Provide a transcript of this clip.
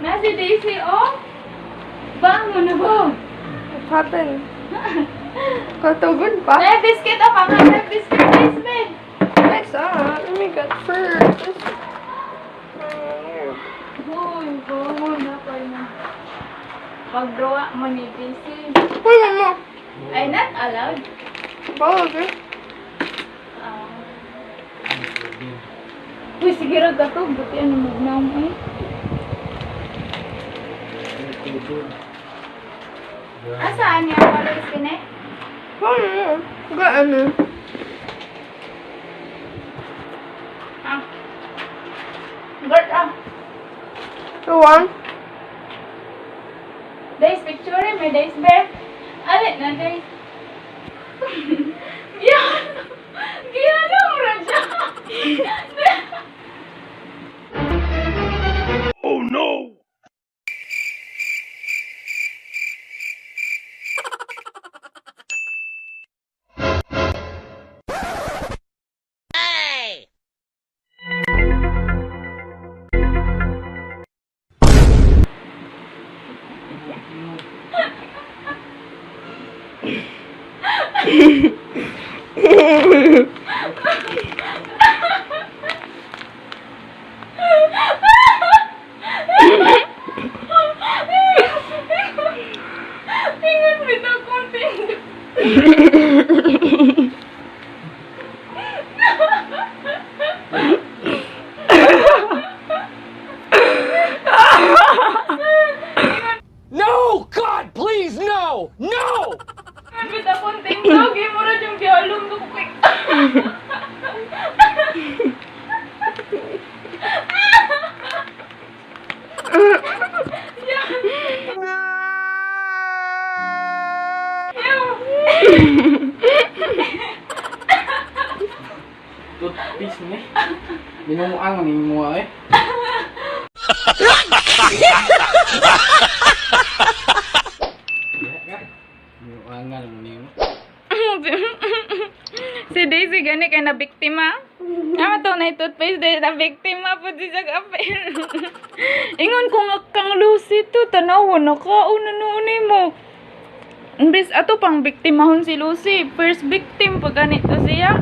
Na si Daisy, oh. Bango na ba? What happened? Katugod pa? May biscuit ako nga. May biscuit, Daisy, babe. Next up, let me get first. Hoy, bango na pa na. Pagdrawa mo ni Daisy. Uy, mama. Ay, not allowed. Bawal, eh. Ah. Uy, sige ra ka to. Buti ano magnaw mo eh. Asaan niya? Wala sine? Bawal mo. Gaan eh. Ah. Gert ah. The one? Days picture eh. May days be. Alit na days. Giyan. Giyan mo ra siya. Oh no! Ingon bitaw kong tindo. No! God, please, no! No! Ingon bitaw kong tindo. Gimura yung gihalong ko kay. Toothpaste ni. Binumuang ni mo eh. Binuangan mo nimo. Si Daisy gani kay na biktima. Ama to na toothpaste dahil na biktima po di sa apel. Ingon ko nga kang Lucy to tanaw na ka una noon mo. Imbes ato pang biktimahon si Lucy, first victim pa ganito siya.